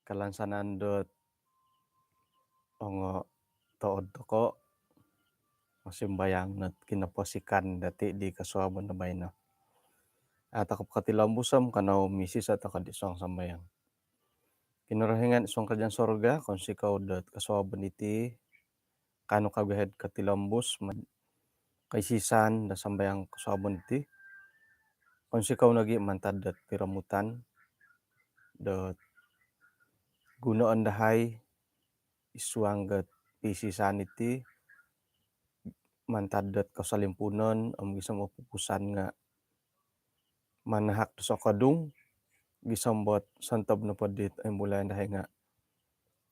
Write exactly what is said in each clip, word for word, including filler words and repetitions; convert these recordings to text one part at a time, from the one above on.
kalansanan dot ongo tood toko' mosimbayang not kinoposikan dati' di kosuabon do baino. A' toko' pokotilombus om kanou misiso' toko' di suang sambayang. Kinorohingan suang karajaan sorga, kounsikou dot kosuabon iti, kaanu kagu hi'd kotilombus mad kaisisan do sambayang kosuabon iti. Kounsikou nogi' mantad dot piromutan dot gunoon dahai id suang dot piisisan iti mantad dot kosolimpunon om gisom opupusan nga' manahak do sokodung gisom dot sontob nopo dit oimbulayan dahai nga'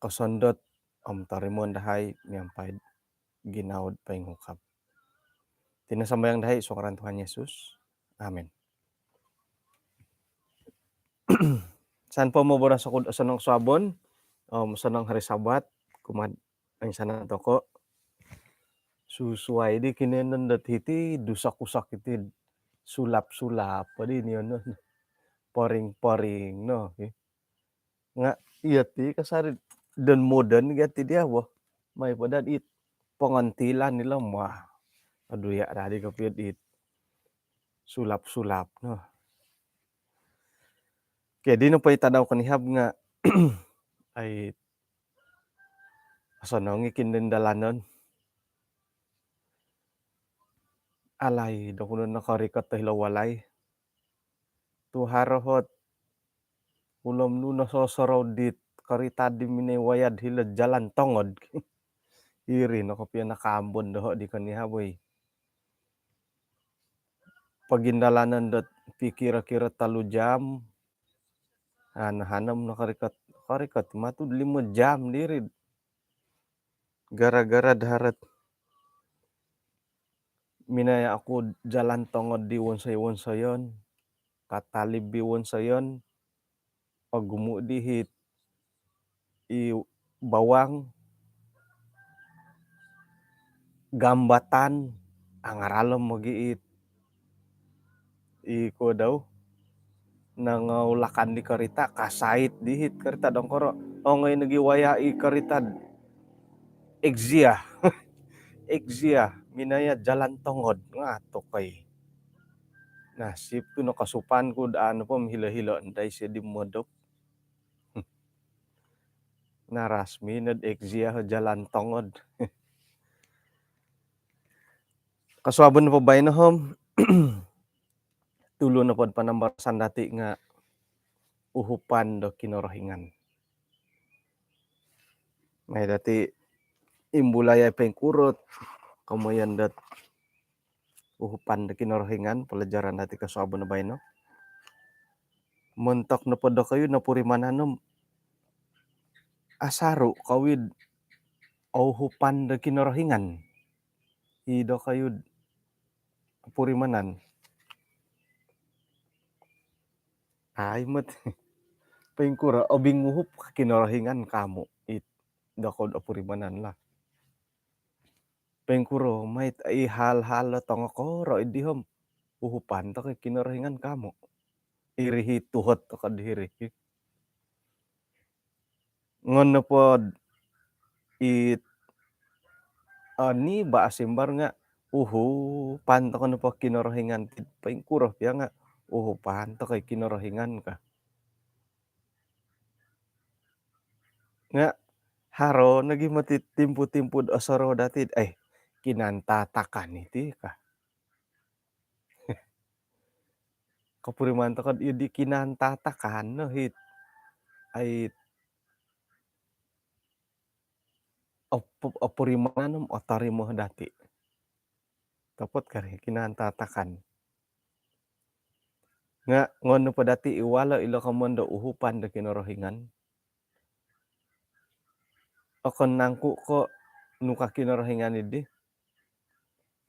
kosondot om torimoon dahai miampai ginawo'd poingukab. Iti no sambayang dahai suang ngaran Tuhan Yesus. Amin. San po moboros oku'd osonong kosuabon om osonong hari Sabat kumaa'd oinsanan toko'. Susuai di kinoiyonon dot hiti dusok-usok iti sulap-sulap po di niyonon. Poring-poring no. Nga' iyo ti kasari don moden gia ti dia bo. Mai po dot it pongontilan ilo, wah. Aduh ya, dadi kopio it sulap-sulap no. Okey, di nopo i tadau konihab nga' ai osonong i kinindalanon. Alaid oku no nokorikot do hilo walai. Tu haro ot ulom nu nososorou dit korita di minoi waya'd hilo'd jalan tongod. Iri no kopio nakaambon doho' di konihab oi. Pogindalanon dot pikiro-kiro tolu jam. An hanom no korikot, korikot matu'd limo jam diri. Gara-gara darat minaya' oku jalan tongod di wonsoi-wonsoyon, katalib di wonsoyon, ogumu' di hit i bawang, gambatan, angaralom mogi it i kuo dau nangolakan di korita, kasait di hit korita dongkoro. Ongoi nogi waya' i korita'd Exia. Exia, minaya' jalan tongod, nga' tokoi. Nasib tu nokosupan ku'd anu po mihilo-hilo ndai sio di modop. Narasmi nod Exia jalan tongod. Kosuabon po baino om tulu nopo'd panambarasan dati' nga' uhupan do Kinorohingan. Mai dati' imbulai ai poingkuro komoyon dot uhupan do Kinorohingan, palajaran dati' kosuabon baino. Montok nopo dokoyu nopurimanan om asaru' kowid ouhupan do Kinorohingan i dokoyu'd opurimanan. Ai mot poingkuro, obinguhup Kinorohingan kamu' i dokoyu'd opurimanan lah. Poingkuro, mait i hal-hal o tongokoro' iddi om uhupan toko' i Kinorohingan kamu'. Iri hi tuhot toko'd hiri. Ngon nopo'd it oni ba asimbar nga' uhupan toko' nopo Kinorohingan ti, poingkuro pia nga' uhupan toko' i Kinorohingan ka. Nga' haro nogi moti timpu-timpu'd osorou dati'd, ai, kinantatakan iti ka. Kopuriman toko'd iyo di kinantatakan no hit, ai, op-, opurimanan om otorimo dati'. Topot kari kinantatakan. Nga' ngon nopo dati' iwalo' ilo komoyon do uhupan do Kinorohingan, okon nangku' ko' nu ka Kinorohingan iddi.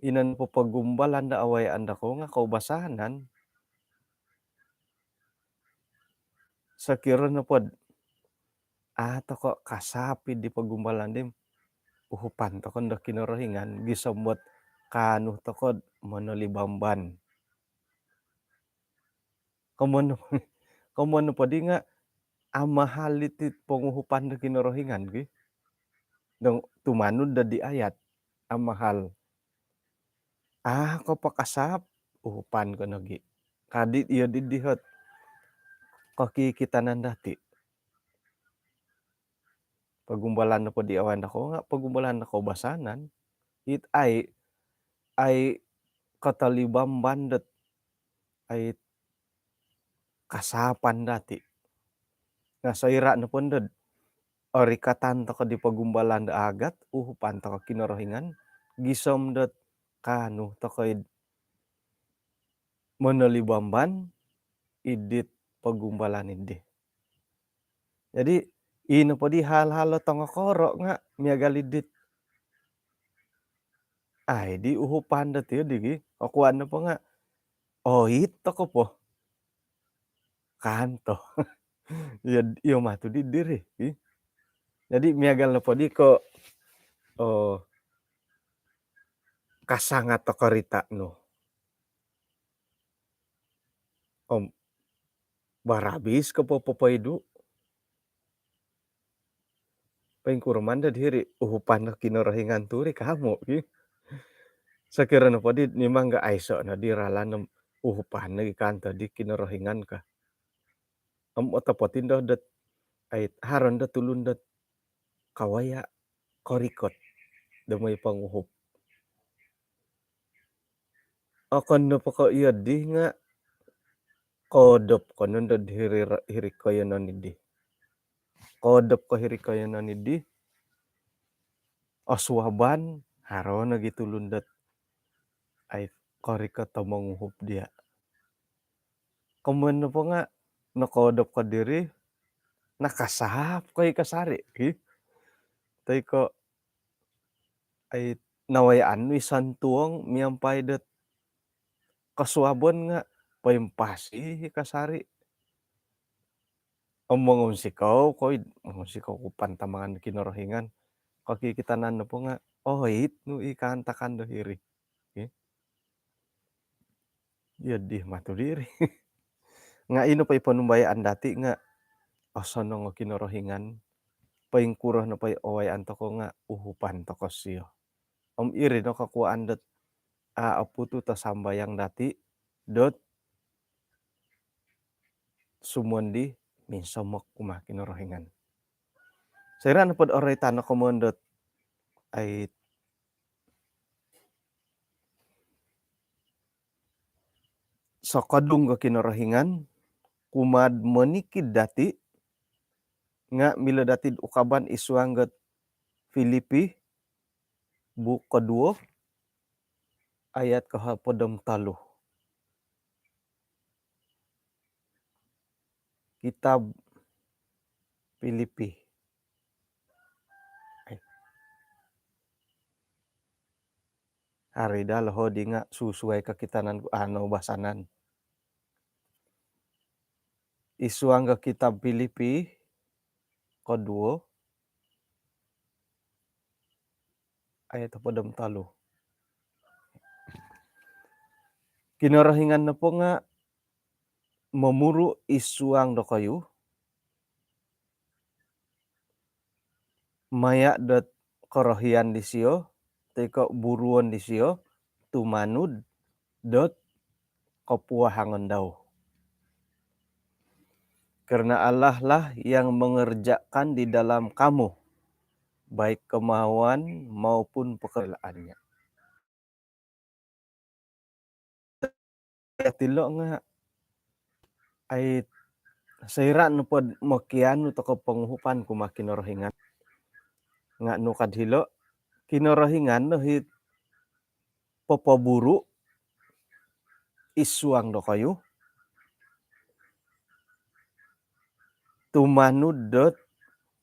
Ino nopo pogumbalan do awayaan dokou nga' koubasanan. Sokiro nopo'd a' toko' kasapi di pogumbalan di, uhupan toko' do Kinorohingan gisom dot kaanu toko'd monolibamban. Komoyon, komoyon nopo di nga' amahal iti ponguhupan do Kinorohingan ki. Dong tumanud do di ayat, amahal. Ah, ko pakasap, uhupan ko nogi. Kadi iyo di dihot kokikitanan dati. Pogumbalan nopo di awan dako nga pogumbalan dako basanan. It ai, ai katalibamban dot ai kasapan dati. Nga soira nopo ndod orikatan toko di pogumbalan do agat, uhupan toko Kinorohingan, gisom dot kaanu toko id monolibamban idit pogumbalan idi. Jadi, ino po di hal-hal lo tongokoro nga miagal idit. Ai, di uhupan dot iyo digi, okuan nopo nga, oit toko po. Kanto. Iyo, iyo matu di diri. Jadi, miagal nopo di ko, oh, kasangat toko rita no. Om barabis ko po popoidu. Poingkuro man dot hiri uhupan do Kinorohingan turi kamu ki. Sokiro nopo di mimang ga aiso no di ralan om uhupan lagi kanto di Kinorohingan ka. Om otopot indo dot ai haron dot tulun dot kawaya korikot do moi ponguhup. Okon nopo ko iyo di nga kodop ko nondo hiri, hiri koyonon idi. Kodop ko hiri koyonon idi. Osuaban, haro nogi tulun dot ai korikot o monguhup dia. Komoyon nopo nga nokodop ko diri, nakasahap ko i kasari. Toi ko ai nawayaan nu i santuong miampai dot kosuabon nga poimpasi i kasari. Om mongunsikou ko i, mongunsikou ko pantamangan Kinorohingan. Kokikitanan nopo nga oit nu i kaantakan do hiri. Iyo di matu diri. Nga ino po i ponumbayaan dati nga osonong o Kinorohingan, poingkuro nopo i owayaan toko nga uhupan toko sio. Om iri no kokuaan dot a oputu to sambayang dati dot sumondi minsomok kumaa Kinorohingan. Soira nopo dot oroitan no komoyon dot ai sokodung ko Kinorohingan kumaa monikid dati nga milo dati ukaban id suang dot Filipi buuk koduo ayat kohopod om tolu. Kitab Filipi. Hari daa loho di nga susuai kokitanan ku ano basanan. Id suang ko kitab Filipi koduo ayat hopod om tolu. Kinorohingan nopo nga momuru id suang dokoyu maya dot korohian disio toi ko buruon disio tumanud dot kopuahangon dau. Kerana Allah lah yang mengerjakan di dalam kamu, baik kemauan maupun pekerjaannya. Tilo nga ai soira nopo dot mokianu toko ponguhupan kumaa Kinorohingan nga nu kad hilo Kinorohingan no hit popoburu id suang dokoyu tumanud dot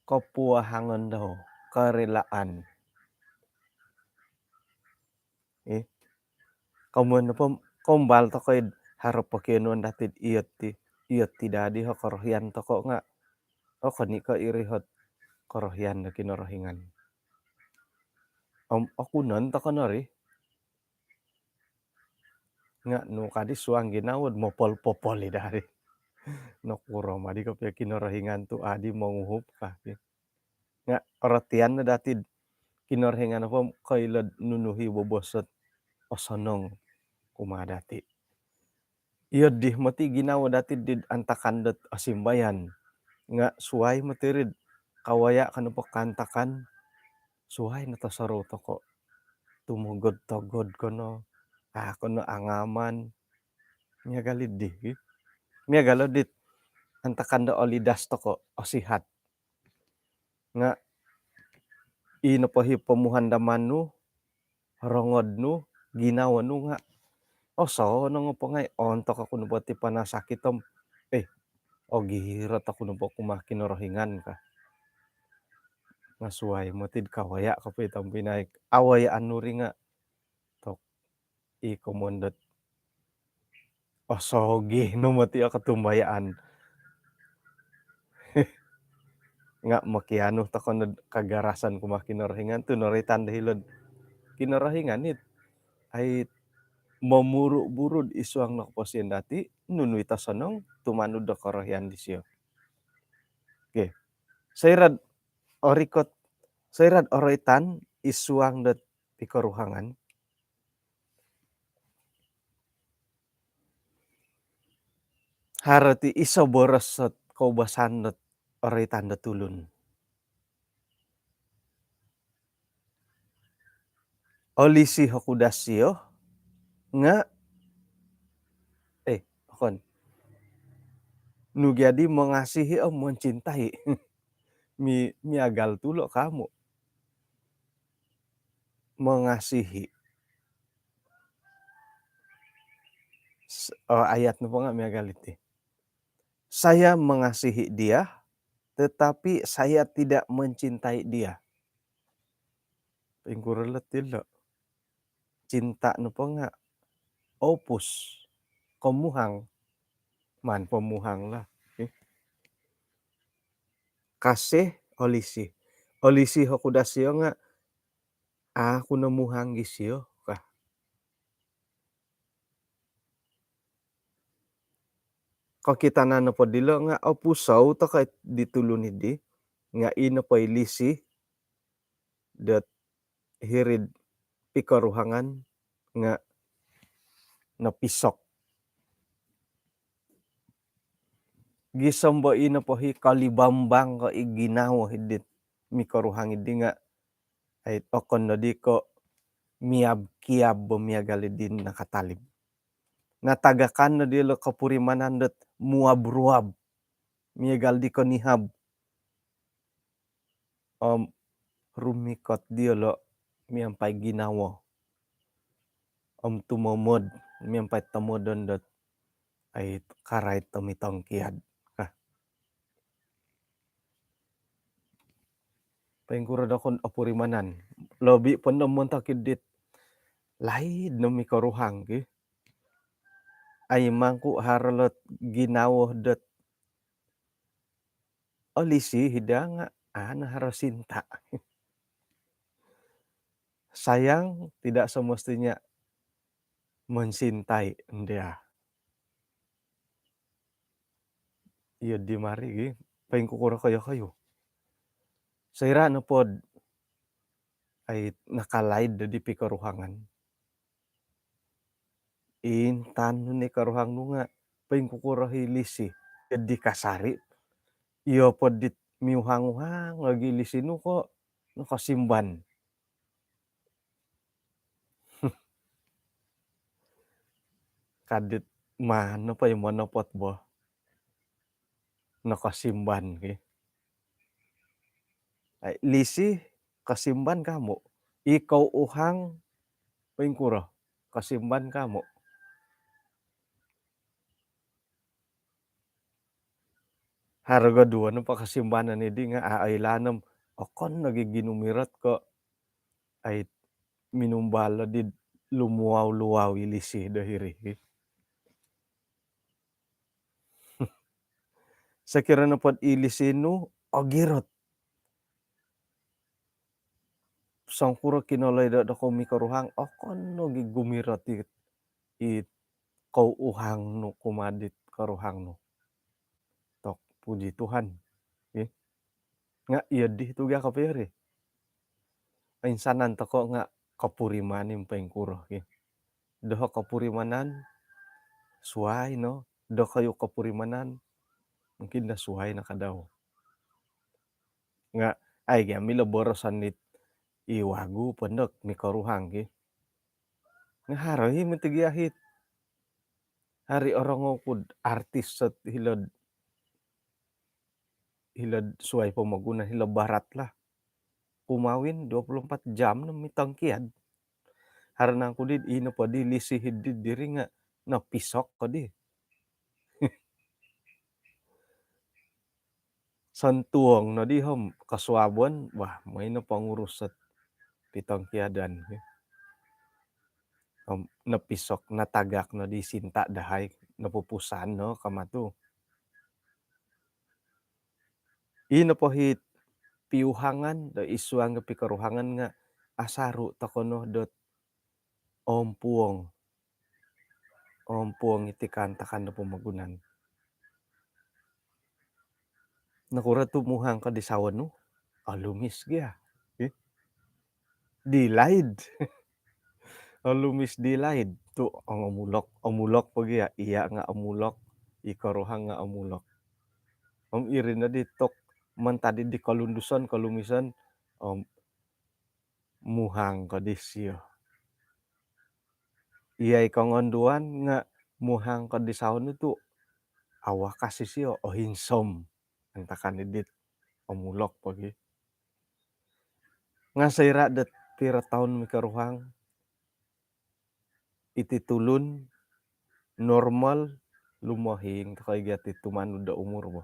kopuahangon dau, kerelaan. Ih, komoyon nopo kombal toko id haro pokionuon dati dot iyo ti, iyo ti dadi ho korohian toko nga okon i ko iri hot korohian do Kinorohingan. Om okunon toko nori. Nga nu kadi suang ginawo dot mopol-popol i dari. Nokuro ma di kopio Kinorohingan tu' adi monguhup ka. Nga' orotian no dati'd Kinorohingan nopo koilo'd nunu i bobos ot osonong kumaa dati'. Iyo dii moti ginawo dati' did antakan dot osimbayan. Nga' suwai moti ri'd kawaya' ko nopo kaantakan, suwai no tosorou toko'. Tumogod-togod kono, a' kono angaman. Miagal iddi, ki. Miagal o dit antakan do olidas toko', osihat. Nga' i nopo i pomuhandaman nu, rongod nu, ginawo nu nga' osonong po ngai', ontok oku nopo ti panasakit om, eh, ogirot oku nopo kumaa Kinorohingan ka. Nga' suwai moti'd kawaya' kopio tompinai, awayaan nu ri nga' tok i komoyon dot osogi' no moti o kotumbayaan. Nga' mokianu toko' nod kagarasan kumaa Kinorohingan tu' noroitan do hilo'd Kinorohingan it ai momuru-buru'd id suang no koposion dati', nunu it osonong tumanud do korohian disiyo. Okey. Soira'd orikot, soira'd oroitan id suang dot pikoruhangan, haro ti iso boros ot koubasan dot oroitan do tulun. Olisi oku dasiyo nga', eh, okon. Nu gia di mengasihi om mencintai. Mi-, miagal tu' ilo' kamu. Mengasihi. S-, oh, ayat nopo nga' miagal iti. Saya mengasihi dia, tetapi saya tidak mencintai dia. Poingkuro lo' ti lo'. Cinta nopo nga' opus, komuhang, maan pomuhang lah. Okey. Kasih, olisi. Olisi oku dasiyo nga' a' oku no muhang disiyo ka. Kokitanan nopo dilo' nga' opusou toko' di tulun iddi, nga' i nopo i lisi dot hiri'd pikoruhangan nga' nopisok. Gisom bo i nopo i kolibambang ko' i ginawo i dit mikoruhang iddi nga' ai okon noddi ko' miab-kiab bo miagal iddi nakatalib. Natagakan noddi lo' kopurimanan dot muab-ruab miagal di konihab. Om rumikot diyolo' miampai ginawo. Om tumomod miampai tomodon dot ai karait om i tongkiad. Nah. Poingkuro do okon opurimanan. Lobi' po no montok id dit laid no mikoruhang ki. Ai mangku haro lot ginawo dot olisi hidang nga' a' no haro sinta'. Sayang tidak semestinya mencintai ndia. Iyo di mari gi, poingkukuro koyo-koyo. Soira' nopod ai nakalaid do di pikoruhangan. Intan nu ni koruhang nu nga' poingkukuro i lisi. Jadi kasari', iyo po dit miuhang-uhang lagi lisi nu ko' nokosimban. Kadit mano po i monopot bo. Nokosimban ki. Ai, lisi, kosimban kamu. Ikou uhang, poingkuro, kosimban kamu. Haro duo nopo kosimbanan iddi nga' a' oilaan om okon nogi ginumirot ko' ai minumbal di lumuau-luau i lisi do hiri. Sokiro nopod i lisi nu ogirot. Songkuro kinoloi do, do kou mikoruhang, okon nogi gumirot i, i kou uhang nu kumaa dit koruhang nu. Puji Tuhan. Ih. Nga' iyo di tu' gia kopio ri. Insanan toko' nga' kopuriman i poingkuro ki. Doho' kopurimanan suai no, dokoyu kopurimanan mungkin no suai no kadau. Nga' ai gia milo boroson dit i wagu pondok mikoruhang ki. Nga' haro i moti gia hiti. Hari orongou ku'd artis sot hilo'd hilo'd suai pomogunan hilo barat lah. Kumawin dua puluh empat jam no mitongkiad. Haro nangku di ino po di lisi hidi diri nga' nopisok ko di. Sontuong no di hom kosuabon, wah, moi no pongurus sot pitongkiadan. Om nopisok, natagak no di sinta' dahai, nopupusan no kama tu'. Ino po hiti piuhangan do id suang do pikoruhangan nga' asaru' toko' no dot ompuong. Ompuong iti kaantakan do pomogunan. Nokuro tu' muhang ko di sawo nu? Olumis gia. Ih. Dilaid. Olumis dilaid. Tu' ong omulok. Omulok po gia. Iya' nga' omulok. I koruhang nga' omulok. Om iri no di tok mantad di kolunduson, kolumison. Om muhang ko disio. Iya' i kongonduan nga' muhang ko di sawo nu tu' awakas isio, ohinsom. Antakan i dit omulok po gi. Nga' soira' dot piro toun mikoruhang, iti tulun normal lumohing toko' i gia ti tumanud do umur bo.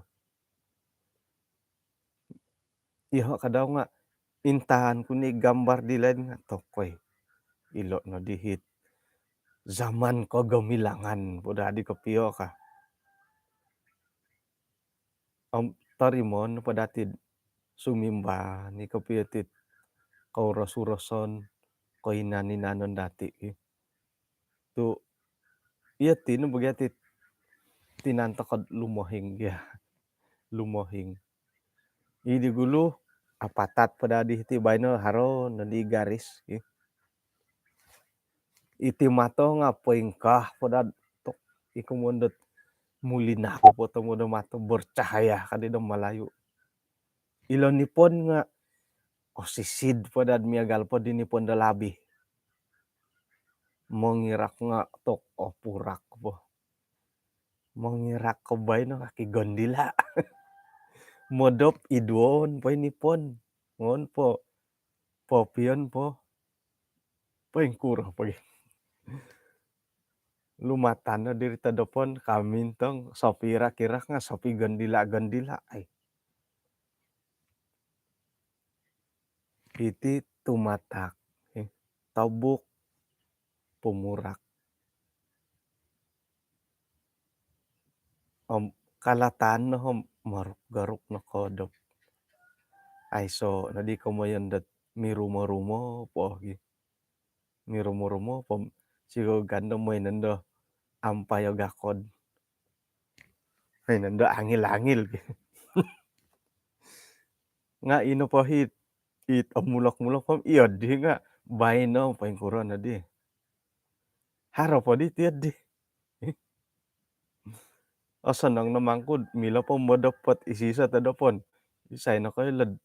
Iyoho' kadau nga' intaan ku ni gambar dilaid nga' tokoi. Ilo' no di hiti zaman kogemilangan po dadi kopio ka. Om torimoon po dati'd sumimba ni kopio ti kouros-uroson, koinan-inanon dati' ki. Tu' iyo ti no bo gia ti tinan toko'd lumohing gia. Lumohing. I di gulu apatat po dadi ti baino haro no di garis ki. Iti mato nga' poingkaa po dad tok i komoyon dot mulinaku po tomod do mato, bercahaya kadi do Malayu. Ilo nipon nga' osisid po dad miagal po di nipon do labi. Mongirak nga' tok opurak po. Mongirak ko baino kaki gondila'. Modop iduon po i nipon. Ngon po. Popion po. Poingkuro po gi. Lumatan no diri todopon, kamintong, sopi irak-irak nga' sopi gondila'-gondila' ai. Iti tumatak, eh, tobuk, pumurak. Om kalataan no om maruk-garuk no kodop. Aiso' nodi komoyon dot mirumo-rumo po gi. Mirumo-rumo po, sigo gando moi nondo ampai o gakod. Moi nondo angil-angil gi. Nga' ino po hiti, it omulok-mulok po, iyo di nga' baino poingkuro nodi. Haro po di tiyo di. Osonong no mangkud, milo po modop pot isiso todopon. Isai no koilo'd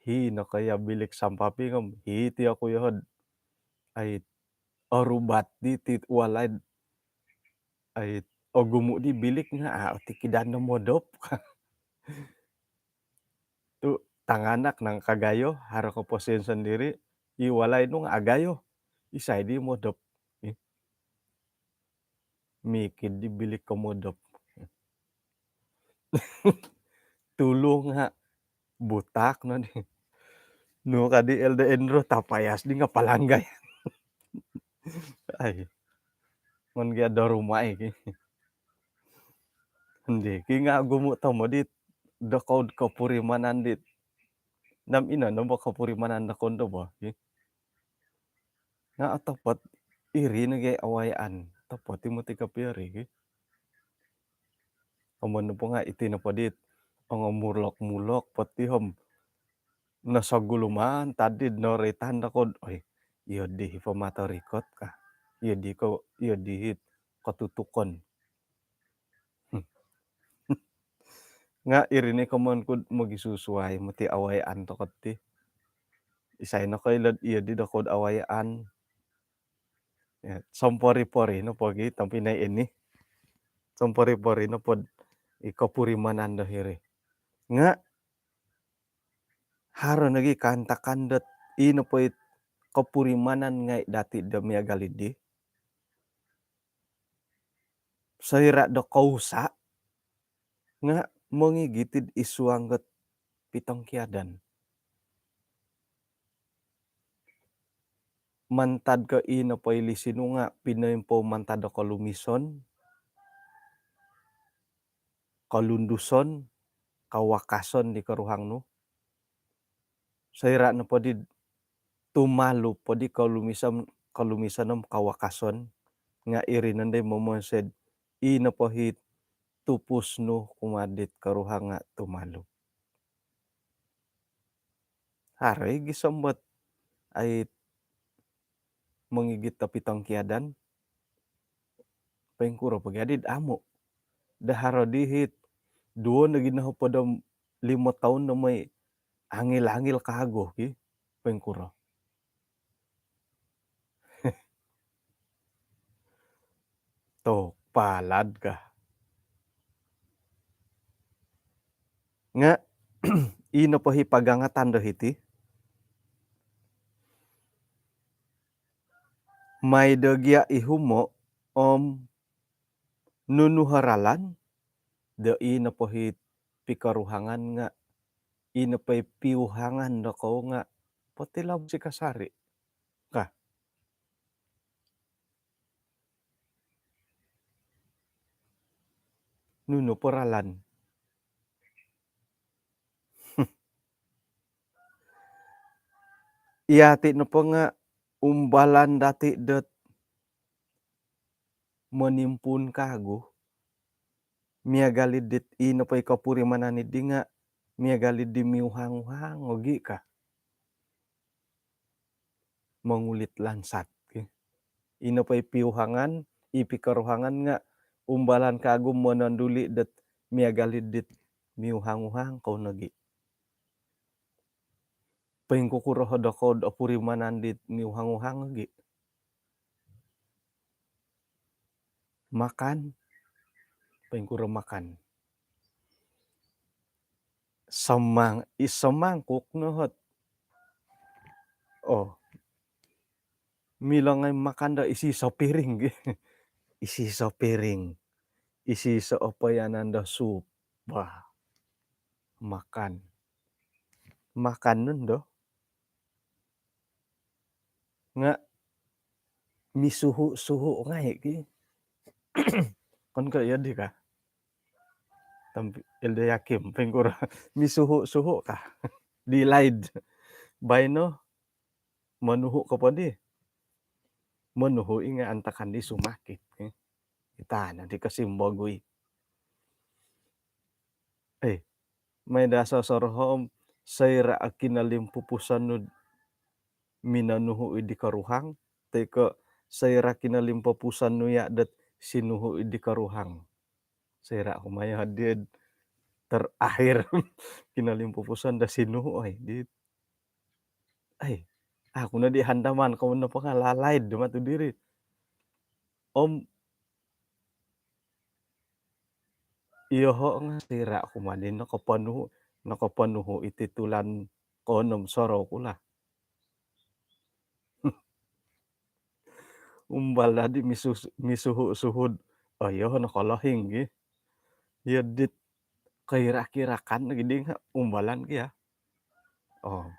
hino koya bilik sampaping om hiti oku yohod. Ai, orubat di ti walai'd. Ai, ogumu' di bilik nga' a' otikidan no modop. Tu' tanganak nang kagayo, haro koposion sondiri', i walai nu nga' agayo. Isai di modop. Ih. Mikid di bilik ko modop. Tulu nga' butak no di. Nu kadi Elder Andrew, tapayas di nga' palanggai. Ai. Mon gia do rumah iki. Ndi ki nga' ogumu' tomod dit dokoyu'd kopurimanan dit. Nam ino no bo kopurimanan dokoyu do bo ki. Nga' otopot iri nogi' awayaan. Otopot i moti kopio ri ki. Amun nopo nga' iti nopo dit ongomulok-mulok po ti om nosogulu mantad di noroitan doko'd, "Oi, iyo di hi po matorikot," ka. "Iyo di ko, iyo di hi kotutukon." Nga' iri ni komoyon ku'd mogisusuai moti awayaan toko' ti. Isai nokoilo'd iyo di doko'd awayaan. Ya, sompori-pori nopo gi tompinai ini. Sompori-pori nopo'd i kopurimanan do hiri. Nga' haro nogi kaantakan dot i nopo i kopurimanan ngai' dati' do miagal iddi, soira' do kousa' nga' mongigit id suang dot pitongkiadan. Mantad ko' i nopo i lisi nu nga' pinoimpou mantad do kolumison, kolunduson, kawakason di koruhang nu. Soira' nopo di tumalu po di kolumison, kolumison om kawakason, nga' iri nondo i momonsoi'd i nopo hi tupus nu kumaa dit koruhang nga' tumalu. Haro i gisom dot ai mongigit do pitongkiadan. Poingkuro po gia di'd amu'. Do haro di hi duo nogi nohopod om limo toun do moi angil-angil kagu ki. Poingkuro. Tok palad ka. Nga' i nopo hi pagangatan do hiti, mai do gia ihumo' om nunu o ralan do i nopo hi pikoruhangan nga' i nopo i piuhangan dokou nga' potilombus i kasari' ka. Nunu po ralan? Iyati' nopo nga' umbalan dati' dot monimpuun kagu. Miagal id dit i nopo i kopurimanan iddi nga' miagal id di miuhang-uhang ogi' ka. Mongulit lansat ki. I nopo i piuhangan, i pikoruhangan nga' umbalan kagu mononduli' dot miagal id dit miuhang-uhang kou nogi'. Poingkukuro ho dokou do opurimanan dit miuhang-uhang ogi'? Makan. Poingkuro makan? Somang, i somangkuk no hot. Oh. Milo ngai' makan do isi sopiring gi. Isi sopiring. Isi soopoyanan do sup. Bah. Makan. Makan nondo. Nga' misuhu-suhu ngai' ki. Okon ko' iyo di ka. Tampi Ildayakim, poingkuro? Misuhu-suhu ka. Di laid. Baino, monuhu' ko po di. Monuhu' i nga' antakan di sumakit ki. Ita no di kosimbogui. Eh, mai do sosoroho' om soira' o kinolimpupuson nu'd minonuhu' id di koruhang, toi ko' soira' kinolimpupuson nu iya' dot sinuhu' id di koruhang. Soira' ku mai hadi'd terakhir kinolimpupuson do sinuhu', oi, di, ai, aku no di handaman, kou nopo nga' lalaid do matu diri. Om iyoho' nga' soira' ku madi nokoponuhu', nokoponuhu' iti tulan koonom sorou ku lah. Umbal dadi misu-, misuhu-suhu'd, oh, iyo, nokolohing gi. Iyo dit koirak-irakan lagi di nga' umbalan ki ya. Oh,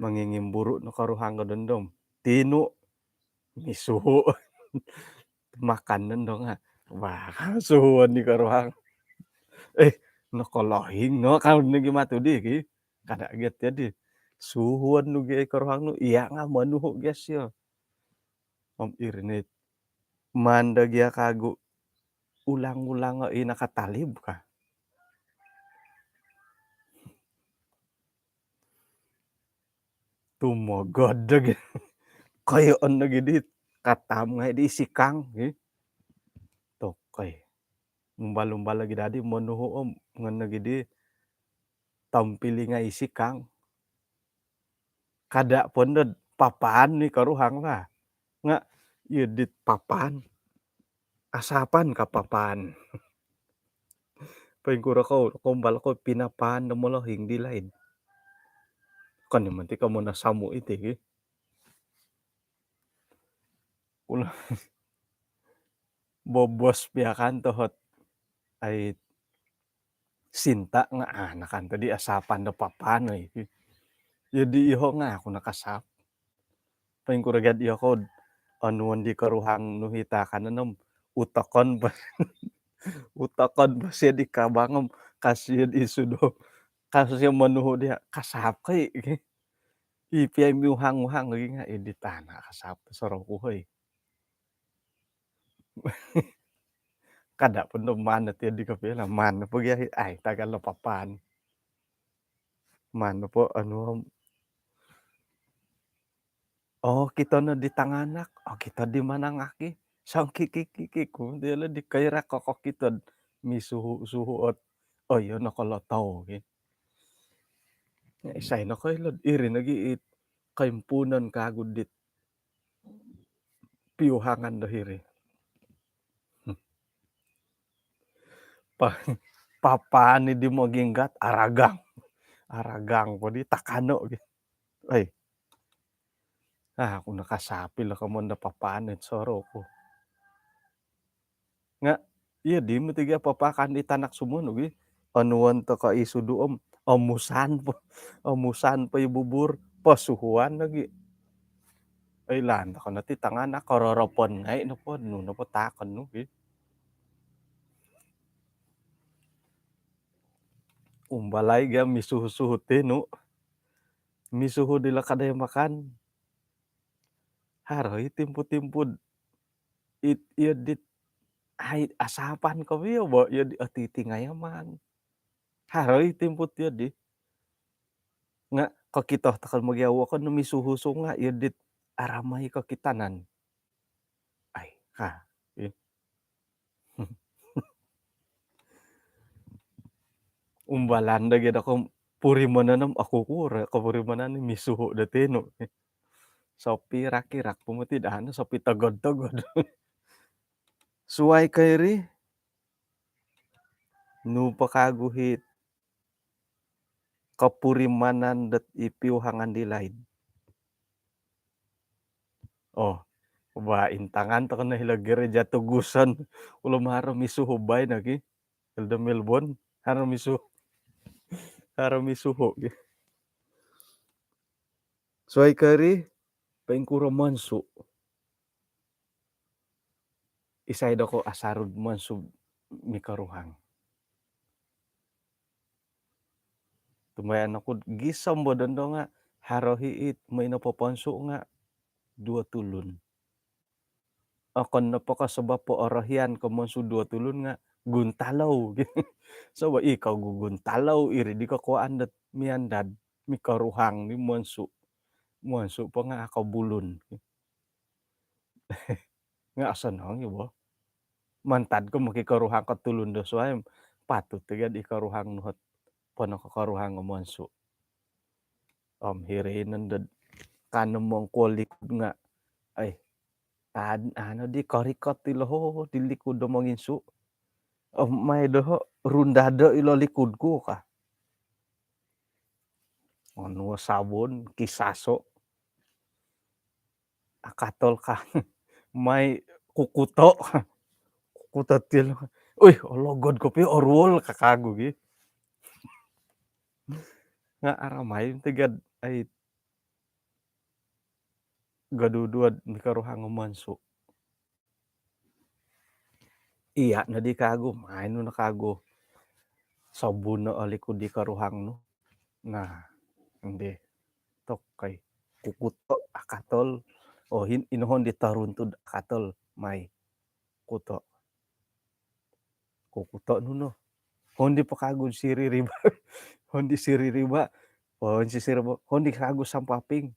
mongingimburu' no koruhang ko dondo om tinu', misuhu'. Makan nondo nga', wah, suhuon di koruhang. Eh, nokolohing no kaun nogi matu di ki. Kada' giat jadi. Suhuon nu gi koruhang nu, iya' nga' monuhu' gia sio. Om iri ni mando gia kagu ulang-ulang i nakatalib ka. Tumogod do gi. Koyoon do gi di katam ngai di isikang. Tokoi. Umbal-umbal lagi dadi monuhu om ngon lagi di tampili ngai isikang. Kada pondod papaan ni karuhang lah. Nga iyo dit papaan. Asapan ka papaan. Paingkuro kou, kombal kou pinapaan do molohing di laid. Kan ni manti ka mona samu iti ki. Ulo bobos piakan tohot ai sinta nga anak kan tadi asapan do papaan oi. Jadi iho nga aku nakasap. Paingkuro gad iyo kod anuon di karuhang nuhita kanan om utakon pa utakon pa sia di kabang om kasih di sudo kasih manuhu dia kasap kai. Ipi ai miuhang-uhang lagi nga idi tana kasap soroku hoi. Kada pun do mana ti di kapila mana pagi ai tagal lo papaan. Mana po anu Oh, kito no di tanganak, oh, kito di manangaki. Sangkikikiki ku dia lo di kairak koko kito misuhu-suhu ot. Oh, iyo no kolo tau ki. Isai no koilo iri nogi it kaimpunan kagu dit piuhangan do hiri. Pa, papaan ni di moginggat aragang. Aragang po di takano ki. Oi. Ah, aku nakasapil lah kamu anda papaan ni soroku. Nga iya di mutiga papakan di tanak sumunu gi. Anuan to ka isudu om omusan po omusan po ibubur pasuhuan lagi. Ilan to kana ti tangan ako roropon ngai nopo nu nopo takon nu gi. Umbalai ga misuhu-suhu tinu misuhu di lakadai makan. Haroi timpu-timpu it iyo dit ai asapan ko bio bo iyo di ati tingayaman. Haroi timpu iyo di nga kokito takal magiawo ko no misuhu-suhu nga iyo dit aramai kokitanan. Ai ha. Umbalan da geda ko purimanan om aku kura ko purimanan ni misuhu da tinu. Sopi raki rak pumati dahana sopi togod-togod. Suai kairi nu pakaguhit kapurimanan dot ipiuhangan di laid. Oh, ba intangan to kana hilo gereja Tugusan. Ulo maro misuhu bai nogi. Hilda Melbourne haro misuhu. Haro misuhu gi. Suai kari paingkuro monsu. Isai doko asarud monsu mikaruhang. Tumbayaan oku gisom bo dondo nga haro hiit moi no poponsu nga duo tulun. Okon nopo ko sebab po orohian ko monsu duo tulun nga guntalou. Sebab i kau guguntalou iri di kokuaan dot miandad mikaruhang di monsu. Monsu po nga ako bulun. Nga osonong i bo. Mantad ko mokikaruhang ko tulun do suai patut tiga di karuhang nuhot pono ko karuhang o monsu. Om hiri nandad kanemong kuo likud nga ai tad ano di korikot ilo ho di likud do monginsu. Om mai doho rundado ilo likud ku ka. Onuo sabun kisaso. Akatol ka mai kukuto. Kukuto til. Uih ologod kopi oruol kakagu gi. Nga aramai tegad ai gaduduad mikaruhang o monsu. Iya no di kagu main no kagu. Sobun no oliku di karuhang nu. Nah, ende tokai kukuto akatol. Oh, inohon di taruntud akatol mai kuto. Kukuto nu no. Hondi pakagu siri riba. Hondi siri riba. Hondi siri riba. Hondi kagu sampaping.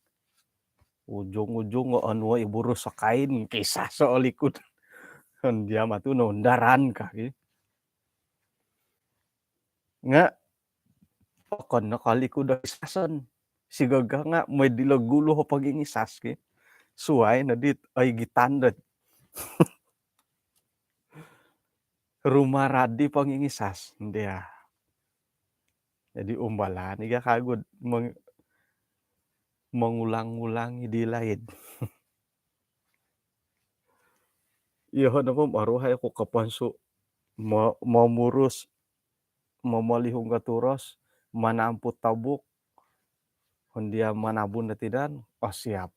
Ujung-ujung o onuo i burus o kain, kisaso o likud. Hondiam atu noundaran ka ki. Nga okon no kolikud o kisason. Sigaga nga mooi dilo gulu o pongingisas ki. Suai no dit oigitan dot rumarad di pongingisas dia. Jadi umbalan iga kagud meng- mengulang-ulangi di laid. Iyo nopo maruhai aku kapansu mo- momurus, momolihung ka turos, manamput tobuk, hondia manabun da tidan, oh siap.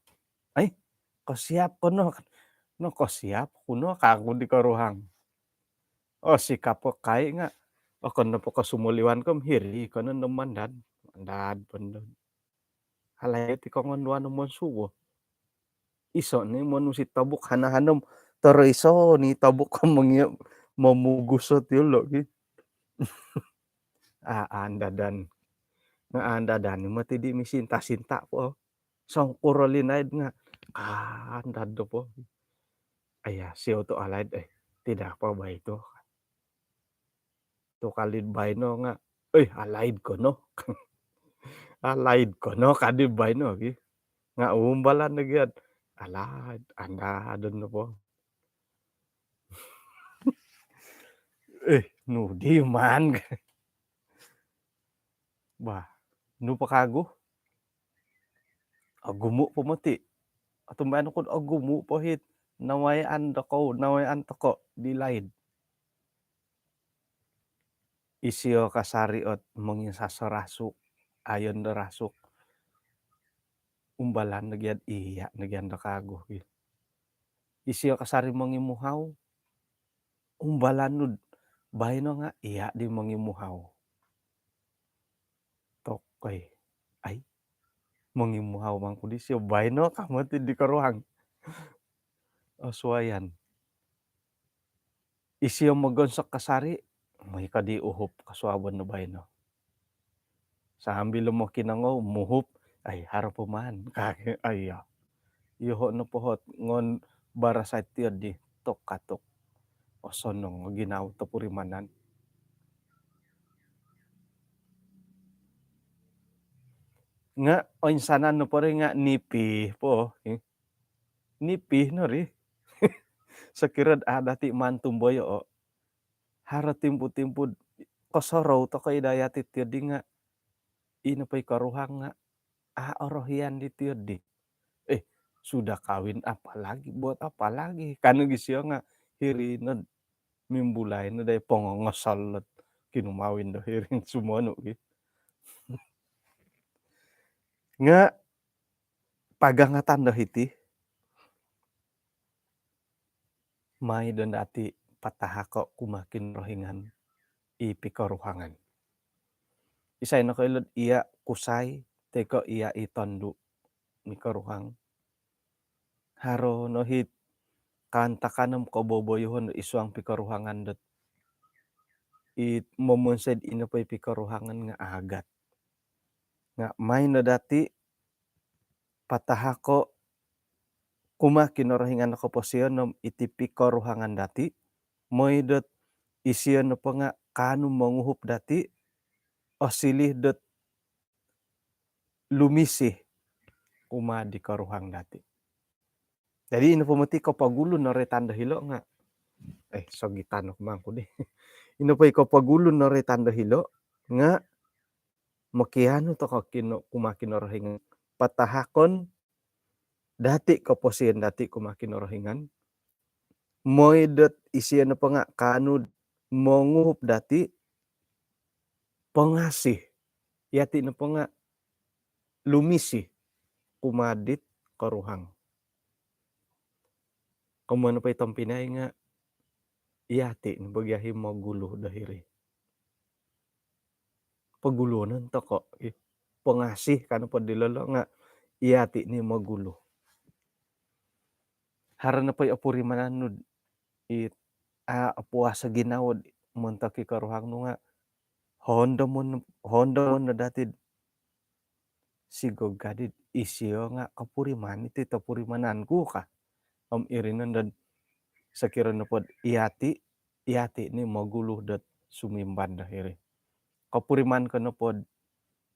Ai, kosiap kono. No kosiap kuno kagud di koruhang. Oh sikap kai nga okon nopo ko sumoliwan kom hiri kono no mandad. Mandad pondod. Alai ti kongon duan no monsuo. Iso ni monusi tobuk hana-hanom toro iso ni tobuk ko mongia momugus o tiulo ki. A andadan. Nga andadan ni mati di misinta-sinta po. Songkuro linaid nga andad do po. Aya siou tu alaid eh tidak apa baik tu. Tu kalid baino nga eh alaid kono. Alaid kono kadi baino ki. Nga umbalan lagi ad alaid andadon do po. Eh nu di man. Bah nu po kagu. Ogumu po moti. Atumbayaan ku ogumu po hit nawayaan dokou nawayaan toko di laid. Isio kasari ot monginsas rasuk ayon do rasuk. Umbalan do giad iya do gian do kagu ki. Isio kasari mongimuhau. Umbalan nud baino nga iya di mongimuhau. Tokoi ai mongimuhau mangku di sio baino ka moti di koruhang. Osuayan. Isio mogonsok kasari moi ka di uhup kasuabon do baino. Sambil mokinongou muhup ai haro po maan kaki ai ya. Iyoho no pohot ngon barasai tio di tok katok. Osonong ginawo topurimanan. Nga oinsanan no pori nga nipi po. Nipi no ri. Sokiro ada ti mantum boyo o. Haro timpu-timpu kosorou toko idayati tio di nga ino po i koruhang nga a orohian di tio di. Eh sudah kawin apa lagi buat apa lagi kanu gi sio nga hiri no mimbulai no dai pongongosol lot kinumawin do hiri sumonu gi. Nga pagangatan do hiti mai don dati patahako kumaa Kinorohingan i pikoruhangan. Isai nokoilod iya kusai toi ko iya i tondu mikoruhang. Haro no hit kaantakan om koboboyohon do isuang pikoruhangan dot i momonsoi do ino po i pikoruhangan nga agat. Nga mai no dati patahako kumaa Kinorohingan o koposion om iti pikoruhangan dati moi dot isio nopo nga kaanu monguhup dati osiliu dot lumisi kumaa di koruhang dati. Jadi ino po moti kopogulu noroitan do hilo nga eh sogitan oku mangku di. Ino po i kopogulu noroitan do hilo nga mokianu toko kino kumaa Kinorohingan patahakon dati koposion dati kumaa Kinorohingan moi dot isio nopo nga kaanu monguhup dati pongasih. Yati nopo nga lumisi kumaa dit koruhang. Komoyon nopo i tompinai nga yati nopo gia i mogulu do hiri. Poguluonon toko i pongasih kanu po di lolo nga yati ni mogulu. Haro nopo i opurimanan nu i a opuas o ginawo montok i koruhang nu nga hondomon hondomon no dati sigog kadi'd isio nga' kopuriman iti topurimanan ku ka. Om iri nondo sokiro nopod iyati', iyati' ni mogulu dot sumimban do hiri. Kopuriman ko nopod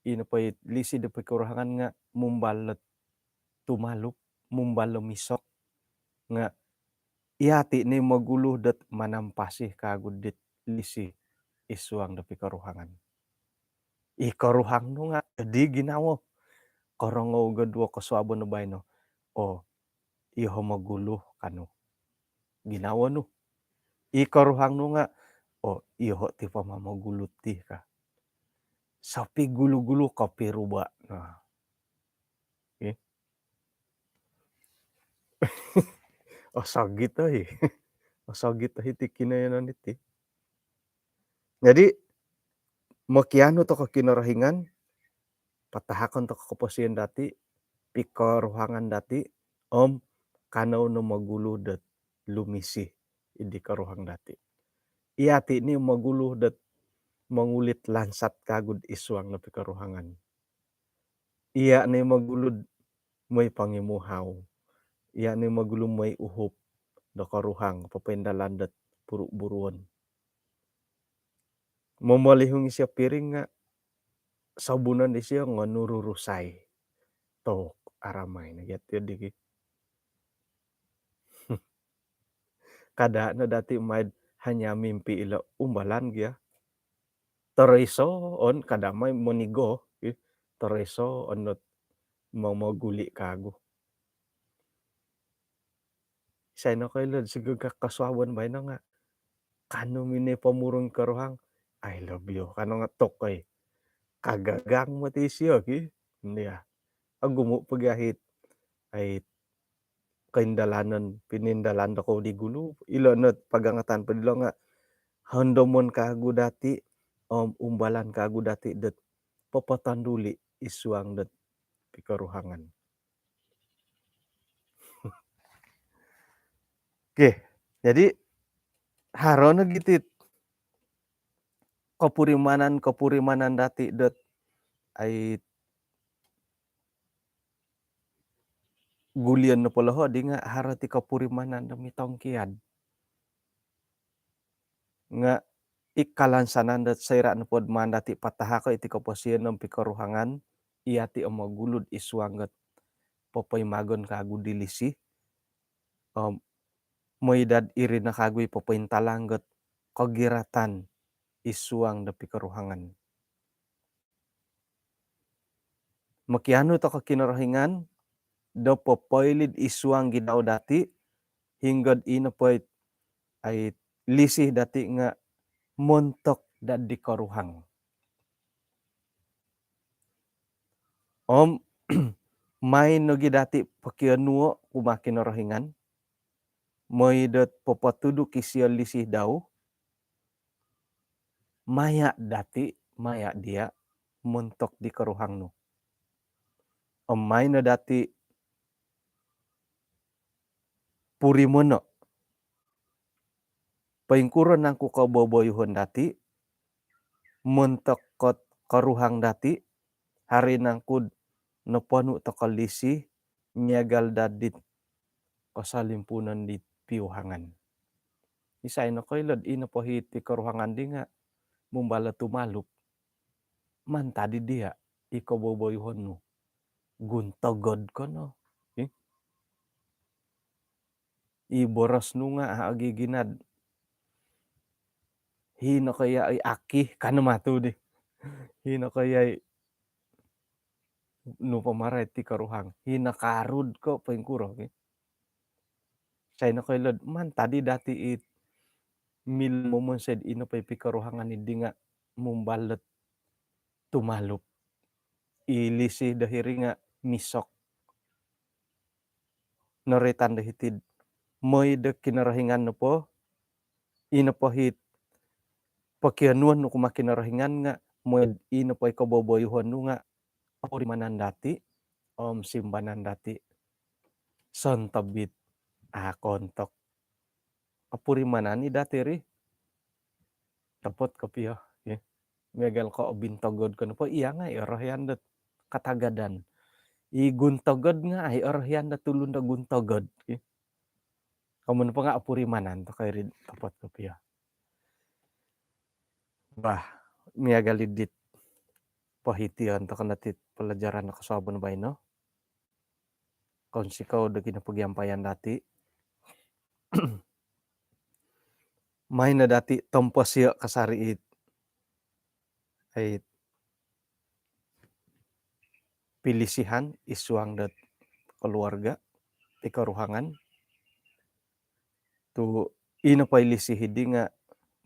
ino po i lisi do pikoruhangan nga' mumbal dot tumalup, mumbal do misok, nga' iyati' ni mogulu dot manampasi kagu dit lisi id suang do pikoruhangan. I koruhang nu nga' di ginawo. Korongou gad duo kosuabon do baino. O, iyoho' mogulu kanu. Ginawo nu. I koruhang nu nga', o, iyoho' ti po ma mogulu ti ka. Sopi gulu-gulu kopi ruba'. Nah. Okey. Osogit oi. Osogit oi ti kinoyonon iti. Jadi, mokianu toko' Kinorohingan, patahakon toko' koposion dati', pikoruhangan dati', om kanou no mogulu dot lumisi id di koruhang dati'. Iyati' ni mogulu dot mongulit lansat kagu'd id suang no pikoruhangan. Iya' ni mogulu'd moi pongimuhau. Iya' ni mogulu'd moi uhup do koruhang, popoindalan dot buru-buruon. Momolihung isio piring nga' sobunon disio nga' nururusai. Tok, aramai no gia ti di gi. Kada' no dati' maid hanya mimpi ilo umbalan gia. Toriso on kada' mai monigo, ih, toriso on dot momoguli' kagu. Isai nokoilo'd sigog kosuabon baino nga' kanu mini pomurung koruhang, "I love you," kanu nga' tok oi. Kagagang moti isio ki. Ndia. Ogumu' pogi ahit. Ai koindalanon, pinindalan dokou di gulu, ilo no pagangatan po dilo nga' hondomon kagu dati', om umbalan kagu dati' dot popotonduli' id suang dot pikoruhangan. Okey, jadi haro no giti't kopurimanan-kopurimanan dati' dot ai gulion nopo loho' di nga' haro ti kopurimanan do mitongkiad. Nga' i kalansanan dot soira' nopod maan dati' patahako' iti koposion om pikoruhangan, iyati' om mogulu'd id suang dot popoimagon kagu di lisi, om moi dad iri no kagu i popointalang dot kogiratan id suang do pikoruhangan. Mokianu toko' Kinorohingan do popoili'd id suang ginawo dati', hinggod ino poi ai lisi dati' nga' montok dad di koruhang. Om main nogi dati' pokionuo' kumaa Kinorohingan, moi dot popotuduk isio lisi dau, maya' dati', maya' diya', montok di koruhang nu. Om main no dati' purimono'. Poingkuro nangku koboboyuhon dati', montok kot koruhang dati', haro nangku'd noponu' toko' lisi, miagal dad dit kosolimpunon dit piuhangan. Isai nokoilo'd ino po hiti koruhangan di nga' mumbal o tumalup. Mantad di diya' i koboboyuhon nu. Guntogod ko no. Ih. I boros nu nga' a' ogi ginad. Hino ko iya' i aki, kano matu di. Hino ko iya' i nu pamarait ti koruhang. Hino karud ko poingkuro ki. Isai nokoilo'd mantad di dati' it milo momonsoi'd ino poi pikoruhangan iddi nga' mumbal dot tumalup. I lisi do hiri nga' misok. Noroitan do hiti'd moi do Kinorohingan nopo, ino po hit pokionuon nu kumaa Kinorohingan nga' moi ino po i koboboyuhon nu nga' opurimanan dati', om simbanan dati'. Sontobit, a' kontok. Opurimanan i dati' ri. Topot kopio, ya. Miagal ko' obintogod ko nopo, iya nga' i orohian dot katagadan. I guntogod nga' ai orohian do tulun do guntogod. Komun po nga' opurimanan toko' iri topot kopio. Bah, miagal i dit pohition toko' no ti pelajaran do kosuabon baino. Kounsikou do kinopogiampayan dati'. Maino dati' tomposio' kasari it, it pilisihan id suang dot koluarga' i koruhangan. Tu' ino po i lisih iddi nga'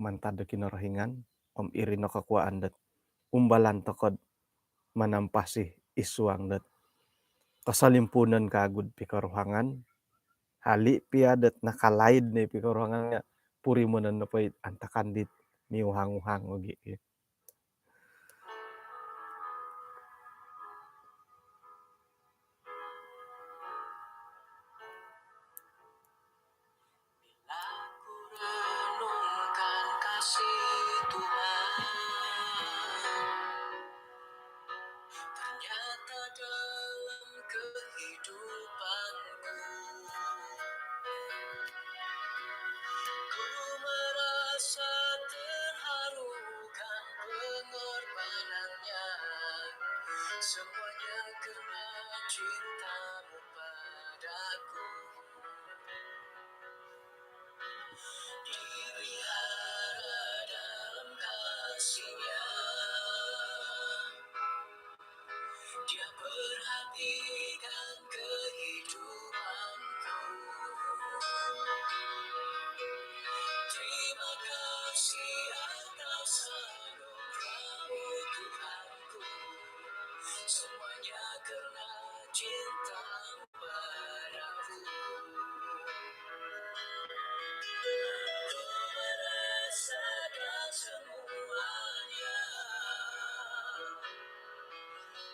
mantad do Kinorohingan, om iri no kokuaan dot umbalan toko'd manampasi id suang dot kosolimpuunon kaagu'd pikoruhangan. Hali' pia dot nakalaid no i pikoruhangan nga' purimanon nopo i antakan dit miuhang-uhang ogi'. Bila ku renungkan kasih Tuhan, ternyata dalam kehidupanku, ku merasa terharu kan pengorbanannya. Semuanya karena cintamu padaku. Dipelihara dalam kasih-Nya. Dia perhatikan kehidupanku. Terima kasih atas anugerah-Mu, Tuhanku. Semuanya karena cinta-Mu padaku. Ku merasakan semuanya.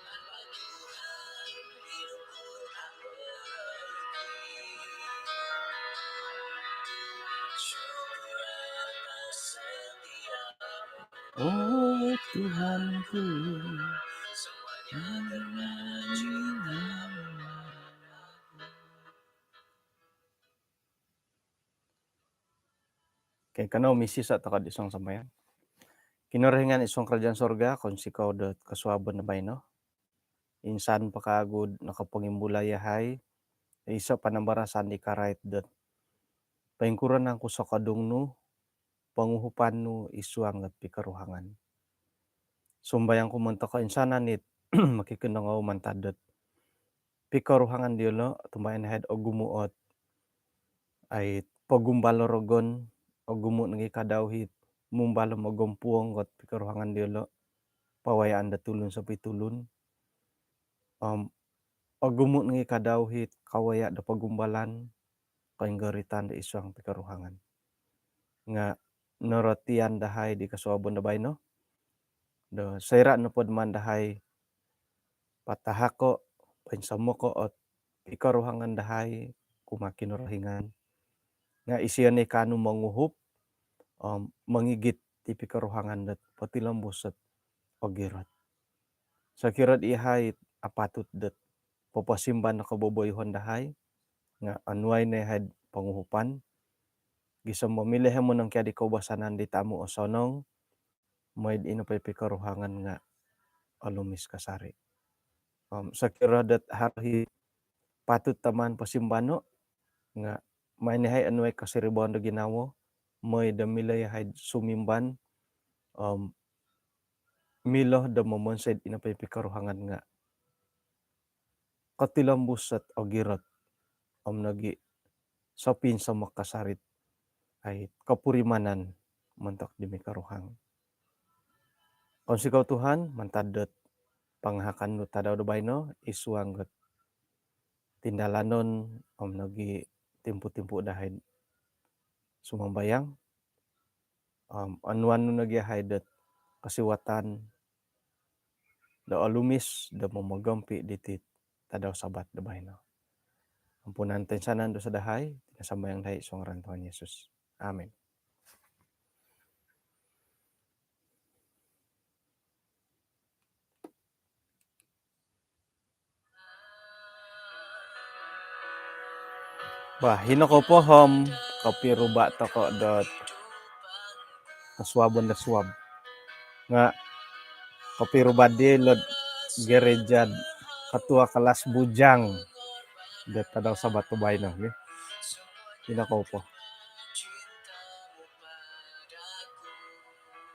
Tanpa Tuhan, hidupku tak berarti. Syukur atas setia-Mu. Oh Tuhanku. Okey, kanou misisa' toko' id suang sambayang. Kinorohingan id suang karajaan surga, kounsikou dot kosuabon do baino. Insan po kaagu'd nokopongimbulai yahai iso' panambarasan di karait dot poingkuro nangku sokodung Nu, ponguhupan Nu id suang dot pikoruhangan. Sumbayang ku montok koinsanan it mokikinongou mantad dot pikoruhangan diyolo', tumbayaan yahai'd ogumu' ot ai pogumbal o rogon, ogumu' nogi' kadau it mumbal o mogompuong ot pikoruhangan diyolo', pawayaan do tulun sopitulun. Om ogumu' nogi' kadau it kawaya' do pogumbalan, koinggoritan do id suang pikoruhangan. Nga' norotian dahai di kosuabon do baino do soira' nopod maan dahai patahako', poinsomoko' ot pikoruhangan dahai kumaa Kinorohingan, nga' isio no i kaanu monguhup om mongigit di pikoruhangan dot potilombus ot ogirot. Sokiro'd iyahai apatut dot poposimban do koboboyoon dahai, nga' onuai no yahai'd ponguhupan, gisom momilo yahai monongkiad di koubasanan dit amu' osonong, moi'd ino po i pikoruhangan nga' olumis kasari'. Om sokiro dot haro i patut do maan posimbano', nga' maan yahai onuai kosiribaan do ginawo, moi do milo yahai'd sumimban, om milo do momonsoi'd ino po i pikoruhangan nga' kotilombus ot ogirot om nogi' sopinsomok kasari'd ai kopurimanan montok di mikoruhang. Kounsikou Tuhan mantad dot pangahakan Nu tadau do baino id suang dot tindalanon om nogi' timpu-timpu dahai'd sumambayang. Om onuan Nu nogi' yahai dot kosiwatan do olumis do momogompi' diti tadau Sabat do baino. Ampunan toinsanan dosa dahai, iti no sambayang dahai id suang ngaran Tuhan Yesus. Amin. Bah, hino kou po om kopiruba' toko' dot kosuabon do suab. Nga' kopiruba' di lo'd gereja' ketua kelas bujang dot tadau Sabat do baino gi. Hino kou po.